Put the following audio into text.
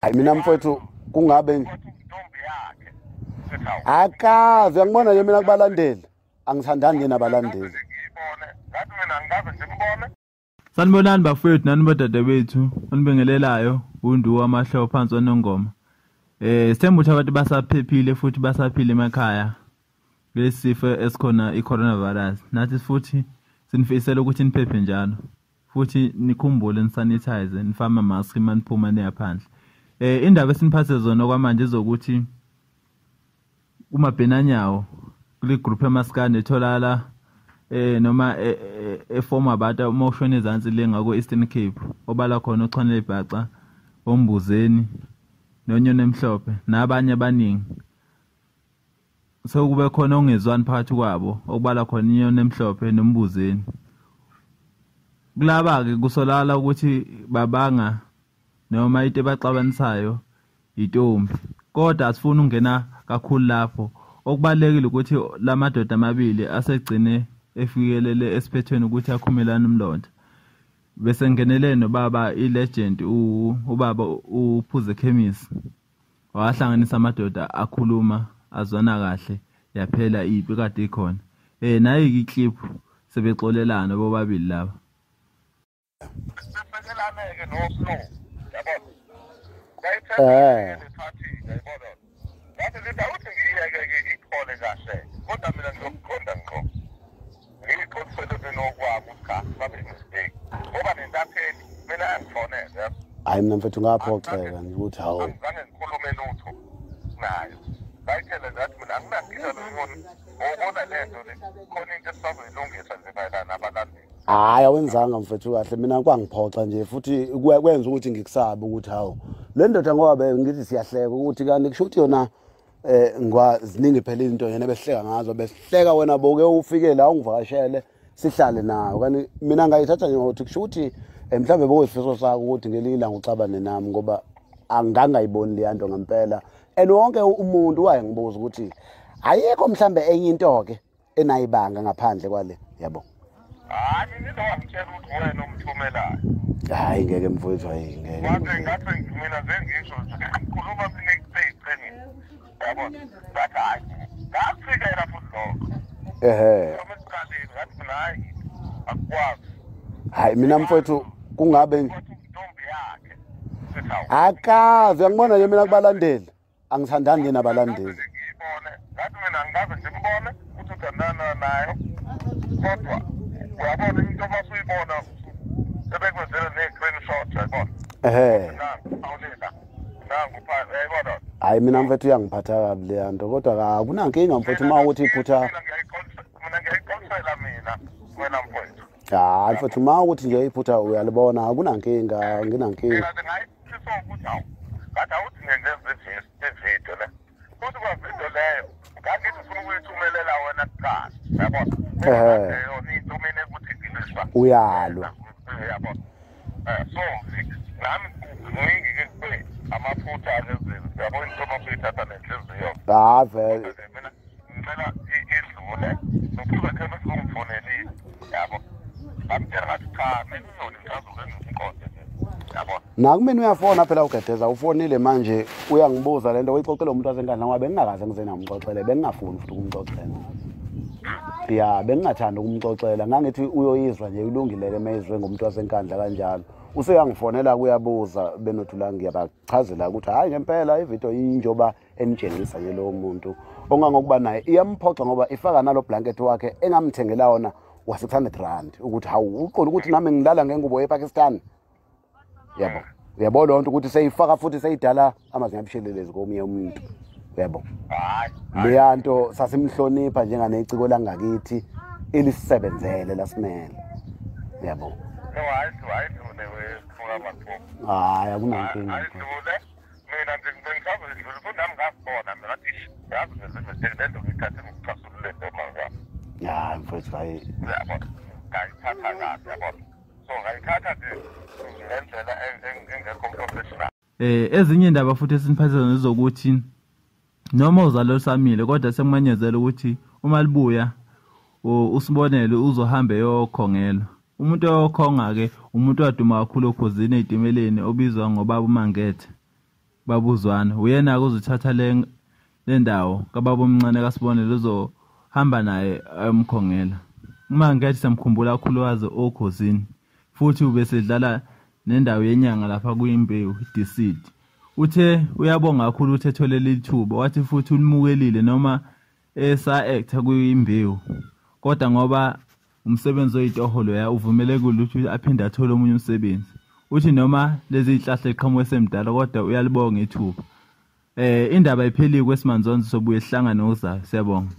Hayi mina mfowethu kungabe akaze angibona nje mina kubalandeli, angithandani nje nabalandeli. Sanibonani bafowethu nani bodadewethu, onibingelelayo uNdu wamahlo phansi oNongoma. Sithemba ukuthi abantu basaphephile futhi basaphila emakhaya kulesi sifo esikhona i-coronavirus. Nathi futhi sinifisela ukuthi niphephe njalo futhi nikhumbule nisanitize, nifake ama-mask uma niphuma niya phandle. Indaba esiniphathe zona kwamanje izokuthi uMabhenanyawo kule group emaskandi etholakala noma eform abantu uma ushona ezansi le ngako Eastern Cape, obala khona uChanele Bhaca, oMbuzeni noNyoni Emhlophe nabanye abaningi. Sekube khona ongezwani phakathi kwabo okubala khona iNyoni Emhlophe noMbuzeni. Kulaba-ke kusolakala ukuthi babanga noma into ebaxabanisayo intombi, kodwa asifuni ukungena kakhulu lapho. Okubalulekile ukuthi la madoda amabili asegcine efikelele esiphethweni ukuthi akhumelane umlotha. Bese ngenele nobaba i-legend ubaba uPhuzekhemisi, wahlanganisa amadoda akhuluma azwana kahle, yaphela impi kade ikhona. Nayi-ke i-clip sebexolelana bobabili laba. Sisekelane-ke noSlow, yabona. Yayibona. Ngathi ngithi awuthi ngiyeke-ke iphole kahle, kodwa mina ngizokuqonda ngqo. Ngiyixolisele mina okwami ukuthi cha, babe mistake. Ngoba nentatheli mina yangifonela, yazi. Hayi mina mfethu ngaphoxeka nje ukuthi hawu. Angizange ngikhulume lutho nayo. Ngayitshela nje ngathi mina anginankinga noNyoni. Ubona le nto le, khona into esisazoyilungisa nje mayelana nabalandeli. Hayi awenzanga mfethu kahle, mina kwangiphoxa nje futhi kwenza ukuthi ngikusabe ukuthi hawu le ndoda, ngoba ngithi siyahleka ukuthi kanti kusho ukuthi yona ngwa ziningi phela izinto yena behleka ngazo, besihleka wena boke ufike la ungivakashele sihlale nawe. Kanti mina ngayithatha nje ngokuthi kusho ukuthi mhlawumbe bokuyisifiso sakho ukuthi ngelinye ilanga uxabane nami, ngoba angangayiboni leya nto ngempela. And wonke umuntu wayengibuza ukuthi ayikho mhlambe enye into-ke enayibanga ngaphandle kwale, yabo. Hayi mina into wangitshela ukuthi wena omthumelayo. Hayi ngeke mfowethu, hayi ngeke. Ngathi ngathi mina sengisho nje ngikhuluma mina ekuseyiqiniso. Yabona? Ngathi hayi ngakufikela futhi lokho. Ehhe. Noma esiqaleni ngathi mina hayi akukwazi. Hayi mina mfowethu kungabe intombi yakhe. Akaze angibona nje mina kubalandeli. Angithandani nje nabalandeli. Ngibone ngathi mina angikaze ngimbone ukuthi uthandana nayo. Kodwa uyabona into masuyibona sebekwenzele ne-screenshot, uyayibona. Ehhe. Awulela. Nangu pha, uyayibona. Hayi mina mfethu uyangiphatha kabi leya nto, kodwa akunankinga mfethu uma ukuthi iphutha. Mina ngiyayixolisela mina wena mfethu. Hayi mfethu uma ukuthi nje iphutha uyalibona akunankinga, nginankinga. Mina ngayifisa ukuthi hawu ngathi awuthi ngenze ividiyo le. Futhi kwa video leyo ngangithi ufuna ukuyithumelela wena kuqala, uyabona. Yona into mina ukuthi ngilisa. Uyalwa. Uyabona. So nami kuningi ke kube amaphutha akezinto, uyabona into masuyithatha nenhliziyo. Hayi vele. Mina ngicela idlule. NoPhuzekhemisi ungifonelile, yabo. Ngamtshela ngathi cha mina uNyoni ngisazoke ngimqonde nje, yabona. Nakumina uyafona phela uGedeza, ufonile manje uyangibuza lento uyixoxele umuntu waseNkandla ngoba bengingakaze ngize namxoxele, bengingafuni futhi ukumxoxela. Ya bengingathandi ukumxoxela, ngangithi uyoyizwa nje ilungile ke mayizwe ngumuntu waseNkandla kanjalo. Useyangifonela kuyabuza benothula ngiyabachazela ukuthi hayi ngempela ivideo injoba enitshengisa nje lowo muntu ongangokuba naye iyamphoxa ngoba ifaka nalo blanket wakhe engamthengela wona wa 600 rand ukuthi hawu uqonda ukuthi nami ngilala ngengubo yePakistan. Yabo. Uyabo lo nto ukuthi seyifaka futhi seyidala amazinga abushelelezi komunye umuntu. Uyabo. Leya nto sasimhlonipha njenganeciko langakithi elisebenzele lasimele. Uyabo. Hayi akunankinga. Ayidlule. Mina nje ngisazodlula futhi nami ngakubona mina ngathi yazi nje le nto ngithathe ngikucasulule nto manje. Hayi mfowethu hayi. Uyabo. Ngayithatha kabi yabona. So ngayithatha nje ngendlela engekho professional. Ezinye indaba futhi esiniphathe zona zokuthi noma uzalo lusamile kodwa sekumenyezela ukuthi uma libuya usibonele uzohamba eyokhongelwa. Umuntu oyokhonga ke umuntu waduma kakhulu okhozini ey'timeleni obizwa ngobaba uMangethe. Babuzwana. Uyena-ke ozothatha le ndawo kababa omncane kaSibonelo, uzohamba naye ayomkhongela. Uma ngithi samkhumbula kakhulukazi oKhosini, futhi ubesedlala nendawo yenyanga lapha kuyimbewu Deceit. Uthe uyabonga kakhulu ukuthi ethole leli thuba, wathi futhi ulimukelile noma esa-actor kuyimbewu, kodwa ngoba umsebenzi oyitoho loya uvumelekile ukuthi aphinde athole omunye umsebenzi. Uthi noma lezi iy'hlahla eqhamuke semdala, kodwa uyalibonga ithuba. Indaba iphelile kwesimanzonzo, sobuye sihlangane ngokuzayo. Siyabonga.